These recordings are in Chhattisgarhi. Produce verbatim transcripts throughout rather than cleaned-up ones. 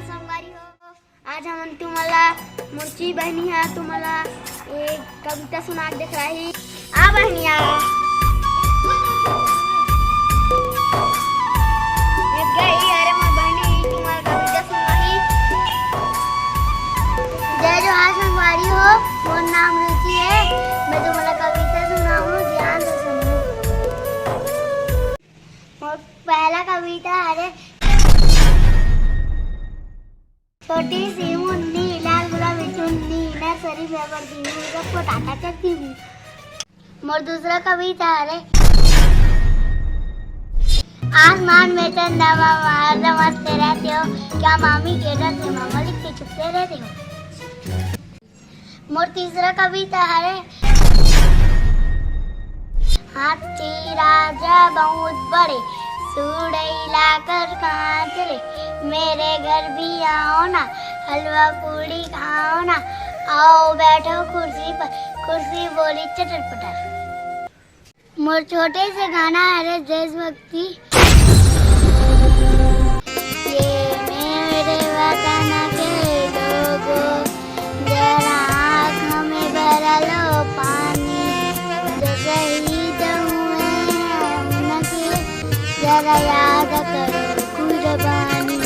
संगवारी हो, आज हमन तुमला, मुर्ची बहिनी हा तुमला एक कविता सुना के देख रही। आ बहिनी आ। एक गई, अरे मोर बहिनी तुमला कविता सुनाही। जय जोहार संगवारी हो, मोर नाम रुचि है। मैं तुमला कविता सुनाहूँ, ध्यान से सुनो। मोर पहला कविता हरे। छोटी सी मुन्नी, लाल गुलाबी चुन्नी, नर्सरी में पढ़ती हूँ, सबको टाटा करती हूँ। मोर दूसरा कविता हरे। आसमान में चंदा मामा हरदम हंसते रहते हो, क्या मामी के डर से मामा लिखते छुपते रहते हो। मोर तीसरा कविता हरे। हाथी राजा बहुत बड़े, सुड़ैला कर कहाँ चले, मेरे घर भी आओ ना, हलवा पूड़ी खाओ ना, आओ बैठो कुर्सी पर, कुर्सी बोली चटर पटर। मोर छोटे से गाना हरे देशभक्ति। ये मेरे वतन के लोगों, जरा आँख में भर लो पानी। जो शहीद हुए हैं उनकी जरा याद करो कुर्बानी।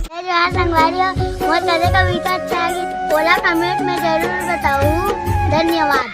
जय जोहार संगवारी हो, मोर कदे कविता अच्छा लगी, ओला कमेंट में जरूर बताओ। धन्यवाद।